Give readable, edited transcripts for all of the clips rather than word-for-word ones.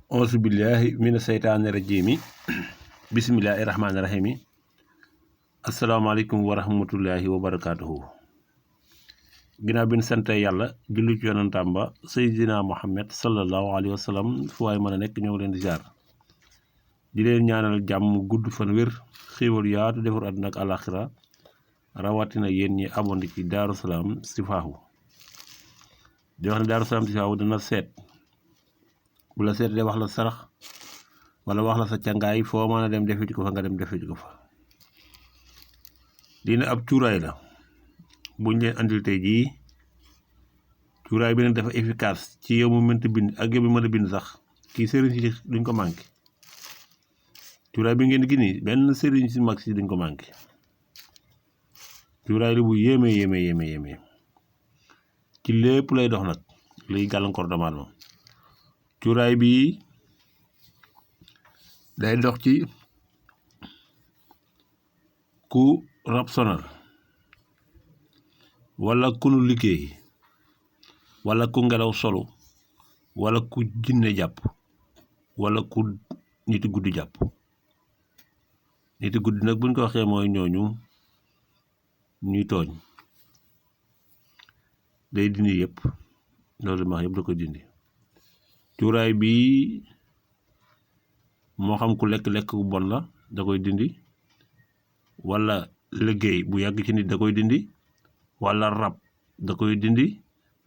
auzu billahi mina seytaani rajiimi bismillahi rahmaani rahiimi asalaamaaleykum wa rahmatullahi wa barakaatuhu. ginnaaw bi ñu sante yàlla julli ci yonantaam ba Seydina Muhammad sallallahu alayhi wa sallam fu waay mën a nekk ñoo ngi leen di jaar di leen ñaanal jàmm gudd fan wér xéewal yaatu defar àdduna ak àlaxira rawatina yéen ñi abonné ci Darou Salam Chifaou di wax ne Darou Salam Chifaou dana seet bu la seet de wax la sarax wala wax la sa càngaay foo mën a dem defe ci ko fa nga dem defe ci ko fa. dina ab cuuraay la buñ leen andil tey jii. cuuraay bi nag dafa efficace ci yow mu mënta bind ak yow mi mën a bind sax kii sëriñ si duñ ko manqué. cuuraay bi ngeen gis nii benn sëriñ si mag si duñ ko manqué. cuuraay li bu yéeme ci lépp lay dox nag luy gàllankoor doomu aadama. cuuraay bi day dox ci ku rab sonal wala ku nu liggéey wala ku ngelaw solu wala ku jinne jàpp wala ku niti guddi jàpp. niti guddi nag buñ ko waxee mooy ñooñu ñuy tooñ. day dindi yëpp loolu ma yëpp da ko dindi. cuuraay bi moo xam ku lekk bu bon la da koy dindi wala liggéey bu yàgg ci nit da koy dindi wala rab da koy dindi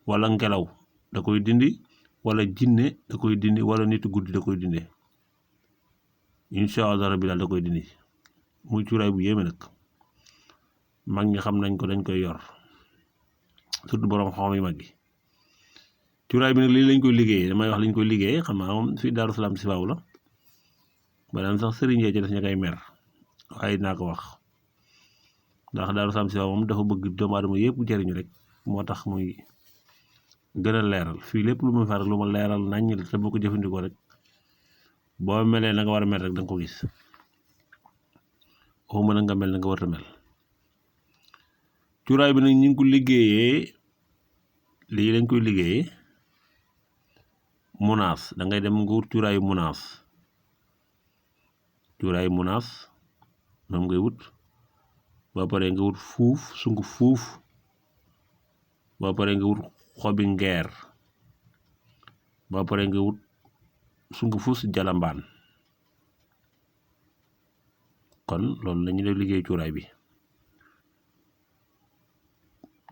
wala ngelaw da koy dindi wala jinne da koy dindi wala nitu guddi da koy dindi. incha allah rabbi daal da koy dindi. muy cuuraay bu yéeme nag mag ñi xam nañ ko dañ koy yor surtout borom xam yu mag yi. cuuraay bi nag lii lañ koy liggéeyee damay wax lañ koy liggéeyee xam naa moom fii Darou Salam Chifaou la ba daan sax sëriñ yee ci des ña koy mer waaye dinaa ko wax ndax Darou Salam Chifaou moom dafa bëgg doomu aadama yëpp jëriñu rek moo tax muy gën a leeral fii lépp lu muy far lu ma leeral naññ la te boo ko jëfandikoo rek boo melee na nga war a mel rek da nga ko gis waxuma na nga mel na nga war a mel. cuuraay bi nag ñu ngi ko liggéeyee lii lañ koy liggéeyee munaas da ngay dem nga wut cuuraayu munaas. cuuraayu munaas moom ngay wut ba pare nga wut fuuf sungu fuuf ba pare nga wut xobi ngeer ba pare nga wut sungu fuuf si jalambaan. kon loolu la ñu def liggéey cuuraay bi.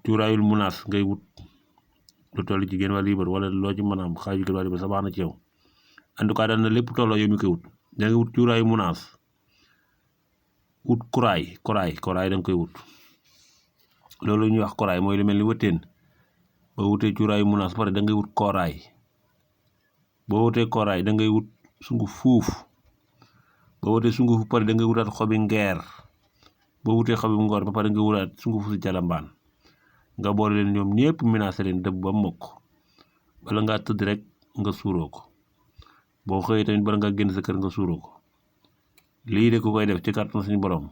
cuuraayul munaas ngay wut lu toll ci genn wàll liibar wala loo ci mën a am xaaju genn wàll liibar sa baax na ci yow en tout cas daal na lépp tolloo yow mi koy wut. da nga wut cuuraayu munaas wut koraay da nga koy wut loolu ñuy wax koraay mooy lu mel ni wëtteen. boo wutee cuuraayu munaas pare da ngay wut koraay. boo wutee koraay da ngay wut sungu fuuf. boo wutee sungu fuuf pare da ngay wutaat xobi ngeer. boo wutee xobi ngoor ba pare nga wutaat sungu fuuf si jalambaan. nga boole leen ñoom ñëpp menacé leen dëbb ba mokk bala ngaa tëdd rek nga suuroo ko. boo xëyee tamit bala nga génn sa kër nga suuroo ko. lii de ku koy def ci kàttan suñu borom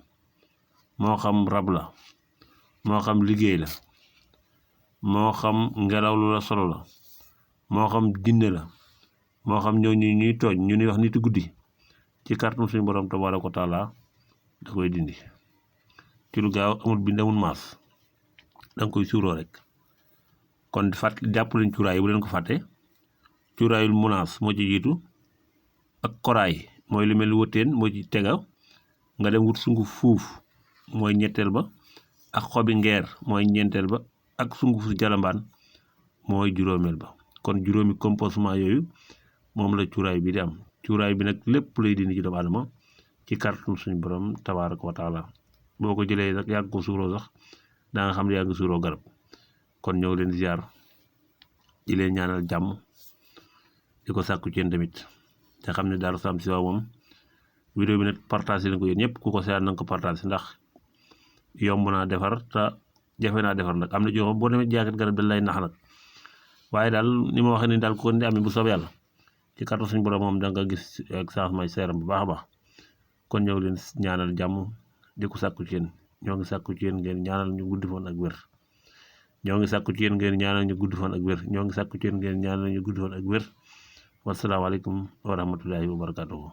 moo xam rab la moo xam liggéey la moo xam ngelaw lu la solo la moo xam jinne la moo xam ñooñu ñuy tooñ ñu ñuy wax niti guddi ci kàttan suñu borom tabaaraka wa taala da koy dindi ci lu gaaw amul bind amul maas. danga koy suuroo rek. kon jàpp leen cuuraay bu leen ko fàtte. cuuraayul munaas moo ci jiitu ak koraay mooy lu mel ni wëtteen moo ci tega nga dem wut sungu fuuf mooy ñetteel ba ak xobi ngeer mooy ñeenteel ba ak sungu fuuf jalambaan mooy juróomeel ba. kon juróomi composement yooyu moom la cuuraay bi di am. cuuraay bi nag lépp lay dindi ci doomu aadama ci kàttanu suñu borom tabaaraka wa taala. boo ko jëlee rek yàgg ko suuroo sax daa nga xam ne yaa ngi suuroo garab. kon ñëw leen ziar di leen ñaanal jàmm di ko sàkku ci yéen tamit te xam ne Darou Salam Chifaou moom vidéo bi nag partagé leen ko yéen ñëpp ku ko seet na nga ko partagé ndax yomb naa defar te jafe naa defar nag am na joo xam boo demee jaakat garab dañ lay nax nag waaye daal ni ma waxee ni daal ko ni amee bu soobee yàlla ci kàttan suñu borom moom da nga gis ak changement seeram bu baax a baax. kon ñëw leen ñaanal jàmm di ko sàkku ci yéen ñoo ngi sàkku ci yéen ngeen ñaanal ñu guddi fan ak wér. ñoo ngi sàkku ci yéen ngeen ñaanal ñu gudd fan ak wér ñoo ngi sàkku ci yéen ngeen ñaanal ñu gudd fan ak wér wasalaamaaleykum wa rahmatullahi wa barakatuhu